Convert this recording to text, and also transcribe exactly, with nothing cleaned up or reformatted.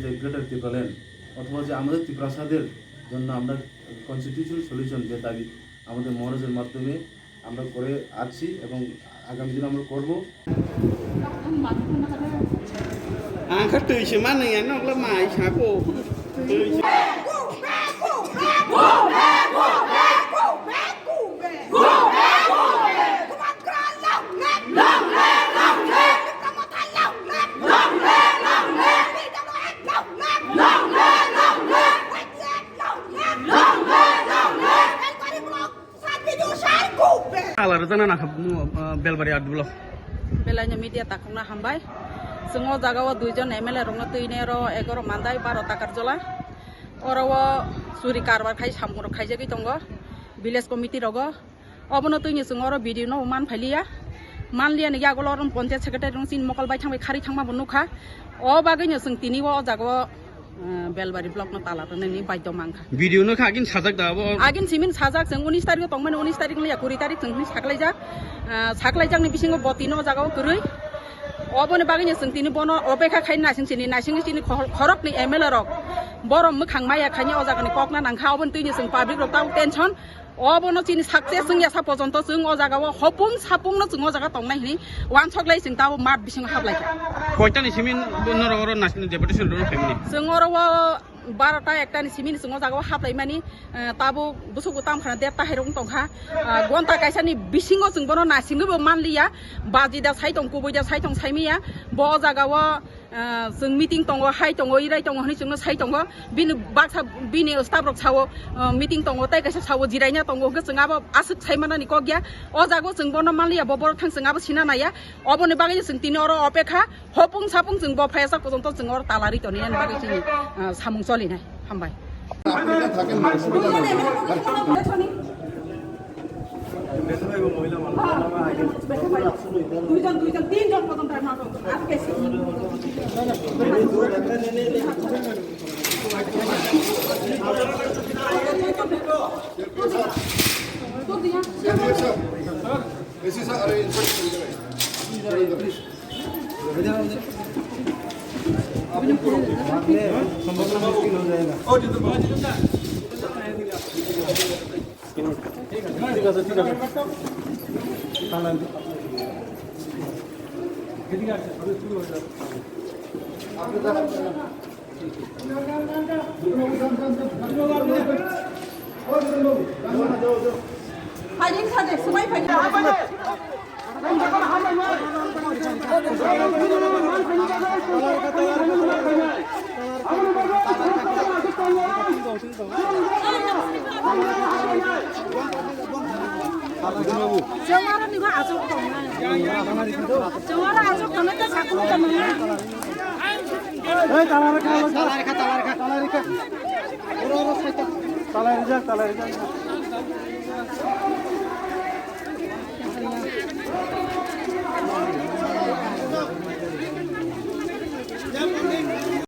যে গ্রেটার ত্রিপুরাল্যান্ড অথবা যে আমাদের তিপ্রাসাদের জন্য আমরা কনস্টিটিউশনাল সলিউশন যে দাবি আমাদের মহারাজের মাধ্যমে আমরা করে আসছি এবং আগামী দিন আমরা করব। Ang kha twi se manwi ang nokla mai sabo. Twi se. Alar jana na kha, uh, Belbari art block. Belai no media takhuk no hambai. Chwng o jaga o dui jon M L A rok no twi nai oro egaroh Mandai, baro Takarjola. Oro o churi karbar khai samung rok khaijagwi tongo village committee rogo. Obono twi ni chwng oro video no man phailiya. Man liya ni yagulo oro panchayat secretary rok chini mokol bai thangbai kharwi thangma bo nukha. O bagwi no chwng tini o jaga o, uh, Belbari block no tala rwnani baidhyo mankha. Video no kha agin sajak da abo? Agin simin sajak, chwng unis tarik o tongmani, unis tarik no ya kuri tarik chwng hwnwi saklaijak. Ah, saklaijak ni bisingo bo tini o jaga o kwrwi. Oboni bagwi no chwng tini bono opekha khai naising sini, naising sini khor-, khorok ni M L A rok. Borom mwkhang maya khaini o jaga ni kok na nangkha, oboni twi no chwng public rok tabo tension. Obono chini success wngya sa pojonto chwng o jaga o hopung sapung no chwng o jaga tongnai hwnwi wansok lai chwng tabo mat bisingo hablai kha. Koita ni simin norok oro national deputation rw family? Chwng oro o barota ekta ni simi ni chwng o jaga o haplaimani, eh, tabuk bwswk bo tam khana der ta hai rok wng tong kha. Ah, gonta kaisa ni bisingo chwng bono naisingwi bo man liya. Baji da sai tong, kubui da sai tong, sai maya. Bo o jaga o, ah, chwng meeting tongo, hai tongo, irai tongo hwnwi chwngno sai tongo. Bini baksa, bini staff rok sao, ah, meeting tongo, tei kaisa sao jiraina tongo, hwnkhe chwng abo aswk sai manani kok ya. O jaga o chwng bono man liya, bo borok thang chwng abo sina naiya. Oboni bagwi chwng tini oro opekha. Hopung sapung chwng bo phaiya sak pojonto chwng oro tala rwi toni ani bagwi chini, ah, samung cholinai. Hambai. দুইজন, দুইজন, তিনজন পর্যন্ত আমরা আটকে আছি। Phaidi sa de, swbai phaidi. Chwng aro ni bo achuk tongnai. Chwng aro achuk tongnai ta sakulu tongnai. Ei, tala rwkha, tala rwkha, tala rwkha, tala rwkha. Oro, oro, side o. Tala rijak, tala rijak.